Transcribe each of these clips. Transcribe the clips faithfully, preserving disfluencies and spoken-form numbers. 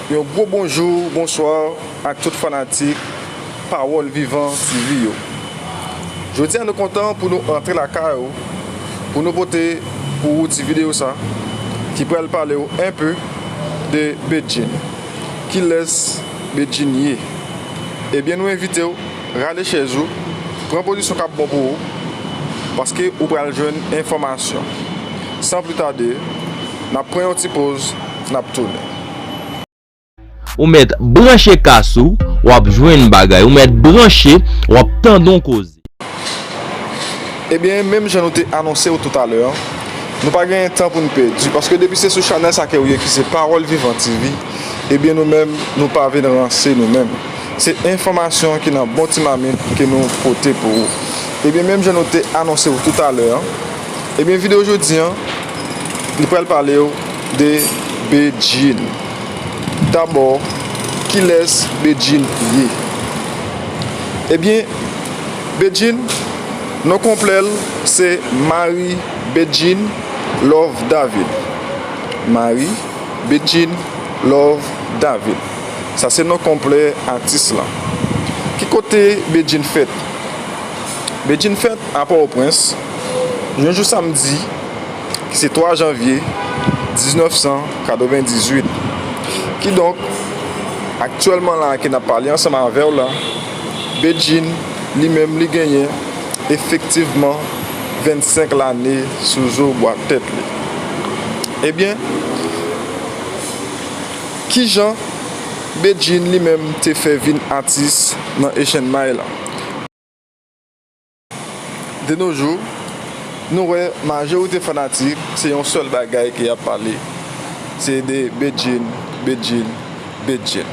Yon gwo bonjou, bonswa ak tout fanatik Pawòl Vivan T V yo. Jodi a nou kontan pou nou antre lakay ou, pou nou pote pou ou ti videyo sa ki pral pale w enpe de Bedjine. Kilès Bedjine ye? Ebyen, nou envite w rale chèz ou, pran pozisyon k ap bon pou ou, paske ou pral jwenn enfòmasyon. San pli tade, n ap pran yon ti poz, n ap tounen. Ou mèt branche kas ou, w ap jwenn bagay. Ou mèt branche, w ap tande yon koze. Ebyen, menm jan nou te anonse w toutalè, nou pa genyen tan pou n pèdi, paske depi se sou chanèl sa ke w ye, ki se Pawòl Vivan T V, ebyen, nou menm, nou pa vin ranse nou menm. Se enfòmasyon ki nan bon ti mamit ke nou pote pou ou. Ebyen, menm jan nou te anonse w toutalè, ebyen, videyo jodi a, li pral pale w de Bedjine. Dabò, kilès Bedjine ye? Ebyen, Bedjine, non konplè l se Marie Bedjine Love David. Marie Bedjine Love David. Sa se non konplè atis lan. Ki kote Bedjine fèt? Bedjine fèt a Pòtoprens, yon jou samdi, ki se twa janvye diznèf san katrevendizuit. Kidonk, aktyèlman la ke n ap pale ansanm avè w la, Bedjine, li menm, li genyen efektivman vennsenk lane sou zo bwa tèt li. Ebyen, kijan Bedjine li menm te fè vin atis nan Echenmay la? De nos jours, nou wè majorite fanatik, se yon sèl bagay ke y ap pale. Se de Bedjine, Bedjine, Bedjine.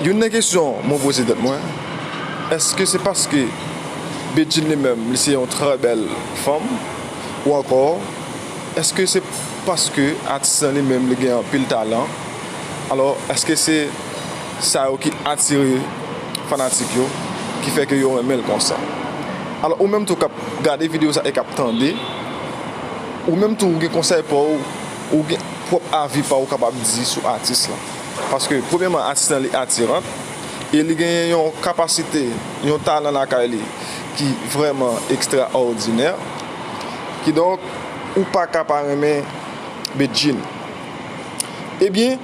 Youn nan kesyon mwen poze tèt mwen, èske se paske Bedjine li menm, li se yon trè bèl fanm, ou ankò, èske se paske atis lan li menm, li gen anpil talan? Alò, èske se sa yo ki atire fanatik yo, ki fè ke yo renmen l konsa? Alò, ou menm tou k ap gade videyo sa e k ap tande, ou menm tou ou gen konsèy pa w, ou gen pwòp avi pa w ou kapab di sou atis lan. Paske, premyèman, atis lan li atiran, e li genyen yon kapasite, yon talan lakay li ki vrèman ekstraòdinè. Kidonk, ou pa ka pa renmen Bedjine. Ebyen,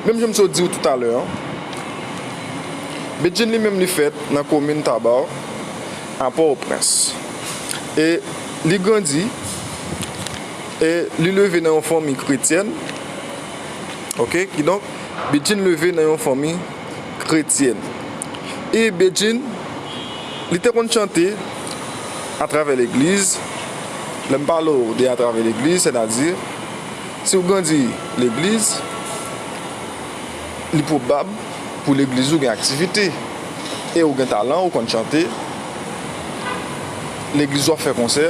menm jan m sot di w toutalè, Bedjine li menm li fèt nan komin Taba, a Pòtoprens. E li grandi, e li leve nan yon fanmi kretyèn. Oke, kidonk, Bedjine leve nan yon fanmi kretyèn. E Bedjine, li te konn chante atravè legliz. Lè m pale w de atravè legliz, sètadi, si w grandi legliz, li pwobab pou legliz ou gen aktivite. E ou gen talan, ou konn chante, legliz ou ap fè konsè,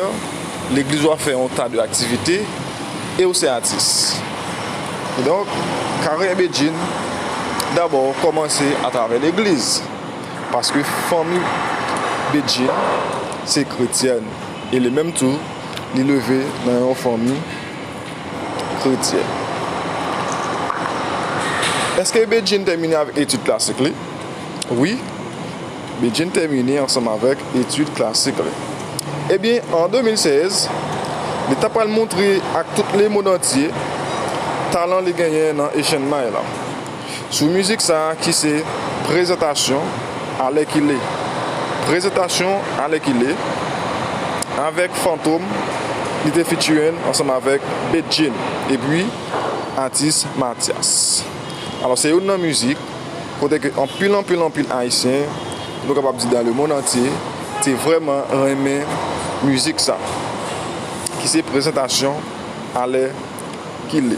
legliz ou ap fè yon ta de aktivite, e ou se atis. Kidonk, karyè Bedjine dabò kòmanse atravè legliz, paske fanmi Bedjine se kretyèn, e li menm tou, li leve nan yon fanmi kretyèn. Èske Bedjine tèmine avèk etid klasik li? Wi, Bedjine tèmine ansanm avèk etid klasik li. Ebyen, an de mil sèz, li ta pral montre ak tout lemonn antye talan li genyen nan Echenmay la. Sou mizik sa a ki se Prezantasyon Alèkile. Prezantasyon Alèkile, avèk Fantom, li te featuring ansanm avèk Bedjine, epi atis Mathias. Alò, se youn nan mizik kote ke anpil, anpil, anpil Ayisyen, nou kapab di dans le monde entier, te vrèman renmen mizik sa, ki se Prezantasyon Alèkile.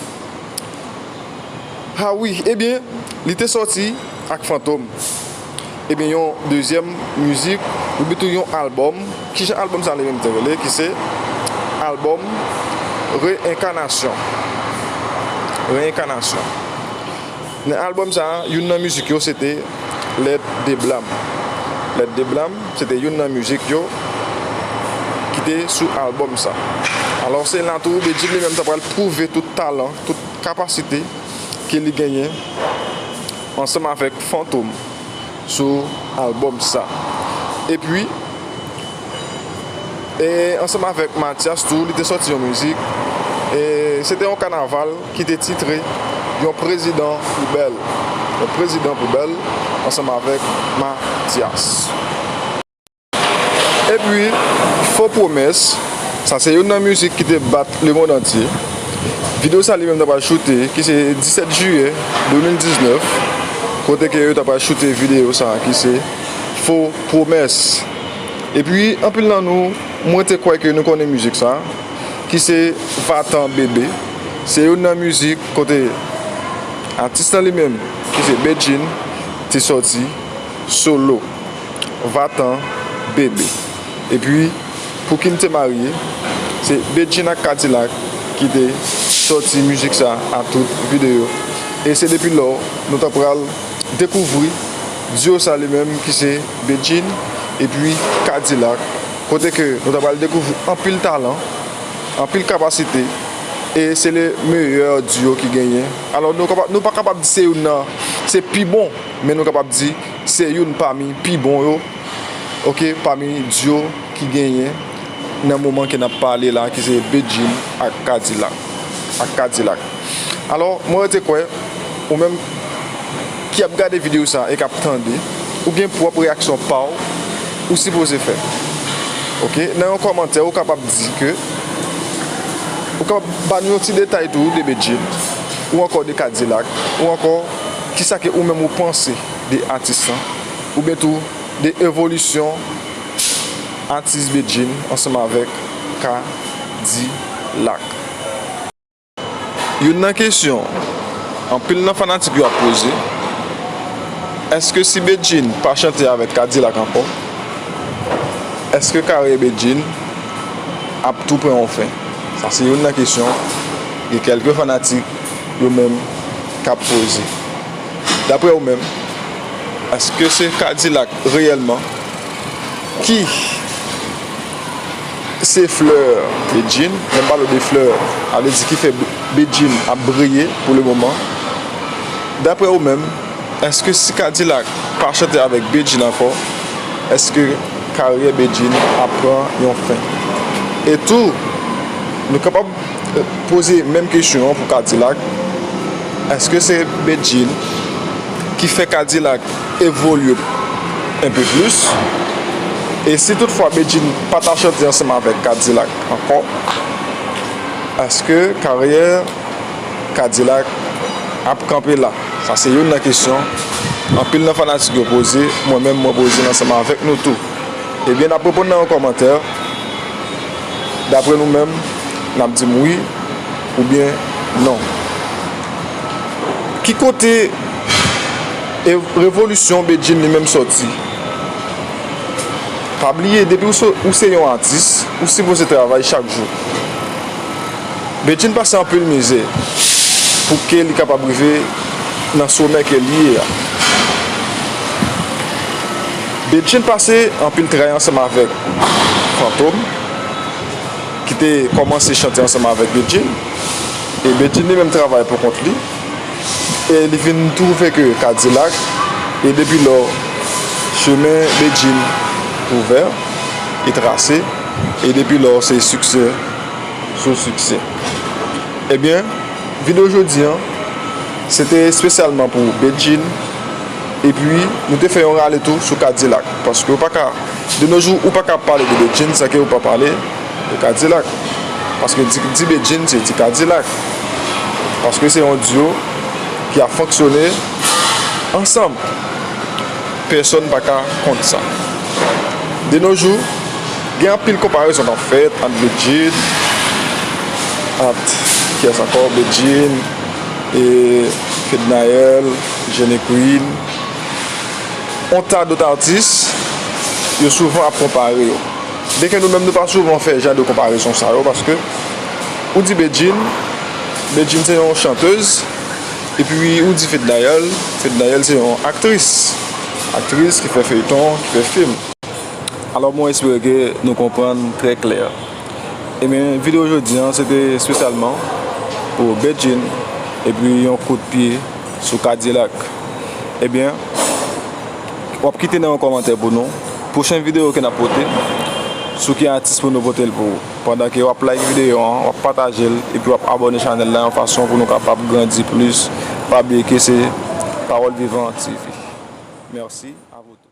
Ha wi, ebyen, li te sòti ak Fantom. Ebyen, yon dezyèm mizik, ou bitou yon albòm. Kijan albòm sa li menm te rele? Ki se albòm Reenkanasyon. Reenkanasyon. Nan albòm sa, youn nan mizik yo, se te Lèt de Blam. Lèt de Blam, se te youn nan mizik yo ki te sou albòm sa. Alò, se la tou, Bedjine li menm ta pral pwouve tout talan, tout kapasite ke li genyen ansanm avèk Fantom sou albòm sa. Epi, e, ansanm avèk Mathias tou, li te sòti yon mizik. E se te yon kanaval ki te titre Yon Prezidan Pou Bèl. Yon Prezidan Pou Bèl ansanm avèk Mathias. Epi, Fo Pwomès, sa se youn nan mizik ki te bat lemonn antye. Videyo sa li menm ta pral choute, ki se disèt jiyè de mil diznèf, kote ke yo ta pral choute videyo sa, ki se Fo Pwomès. Epi, anpil nan nou, mwen te kwè ke nou konnen mizik sa, ki se Vatan Bebe. Se youn nan mizik kote atis lan li menm, ki se Bedjine, te sòti solo. Vatan Bebe. Epi, Pou Ki M Te Marye, se Bedjine ak K-Dilak ki te sòti mizik sa a tout videyo. E se depi lò nou ta pral dekouvri duo sa li menm ki se Bedjine epi K-Dilak, kote ke nou ta pral dekouvri anpil talan, anpil kapasite, e se le meyè duo ki genyen. Alò, nou kapa-, nou pa kapab di se youn nan, se pi bon, men nou kapab di se youn pami pi bon yo, oke, pami duo ki genyen nan moman ke n ap pale la, ki se Bedjine ak K-Dilak, ak K-Dilak. Alò, mwen rete kwè, ou menm ki ap gade videyo sa e k ap tande, ou gen pwòp reyaksyon pa w, ou sipoze fè. Oke? Nan yon kòmantè, ou kapab di ke, ou kapab ba nou yon ti detay tou de Bedjine, ou ankò de K-Dilak, ou ankò kisa ke ou menm ou panse de atis lan, oubyen tou de evolisyon atis Bedjine ansanm avèk K-Dilak. Youn nan kesyon anpil nan fanatik yo ap poze, èske si Bedjine pa chante avèk K-Dilak ankò, èske karyè Bedjine ap tou pran yon fen? Sa se youn nan kesyon ke kèlke fanatik yo menm k ap poze. Daprè ou menm, èske se K-Dilak reyèlman ki se flè Bedjine? Lè m pale de flè, sa vle di ki fè Bedjine ap briye pou le moman. Daprè ou menm, èske si K-Dilak pa chante avèk Bedjine ankò, èske karyè Bedjine ap pran yon fen? E tou, nou kapab poze menm kesyon an pou K-Dilak. Èske se Bedjine ki fè K-Dilak evolye enpe plis? E si toutfwa Bedjine pa ta chante ansanm avèk K-Dilak ankò, èske karyè K-Dilak ap kanpe la? Sa se youn nan kesyon anpil nan fanatik yo poze, mwen menm mwen poze l ansanm avèk nou tou. Ebyen, n ap reponn nan yon kòmantè. Daprè nou menm, n ap di m wi oubyen non. Ki kote e revolisyon Bedjine li menm sòti? Pa bliye, depi ou se, ou se yon atis, ou sipoze travay chak jou. Bedjine pase anpil mizè pou ke li kapab rive nan somè ke li ye a. Bedjine pase anpil tray ansanm avèk Fantom, ki te kòmanse chante ansanm avèk Bedjine. E Bedjine li menm travay pou kont li. E li vin twouve ke K-Dilak, e depi lò, chemen Bedjine ouvè e trase, e depi lò, se siksè sou siksè. Ebyen, videyo jodi an, se te espesyalman pou Bedjine, epi nou te fè yon rale tou sou K-Dilak, paske ou pa ka, de nos jours, ou pa ka pale de Bedjine san ke ou pa pale de K-Dilak. Paske di, di Bedjine, se di K-Dilak. Paske se yon duo ki ap fonksyone ansanm. Pèsonn pa ka kont sa. De nos jours, gen anpil konparezon k ap fèt ant Bedjine, ant, kiyès ankò? Bedjine, e Fednaelle, Jenny Queen, yon ta dòt atis, yo souvan ap konpare yo. Byenke nou menm nou pa souvan fè jan de konparezon sa yo, paske ou di Bedjine, Bedjine se yon chantèz, epi ou di Fednaelle, Fednaelle se yon aktris. Aktris ki fè feyton, ki fè fim. Alò, mwen espere ke nou konprann trè klè. Ebyen, videyo jodi an, se te espesyalman pou Bedjine epi yon kout pye sou Kadilak. Ebyen, w ap kite nan yon kòmantè pou nou pwochen videyo ke n ap pote, sou ki atis pou nou pote l pou ou. Pandan ke w ap like videyo an, w ap pataje l, epi w ap abòne chanèl la yon fason pou nou kapab grandi plis. Pa bliye ke se Pawòl Vivan T V. Mèsi a vous tous.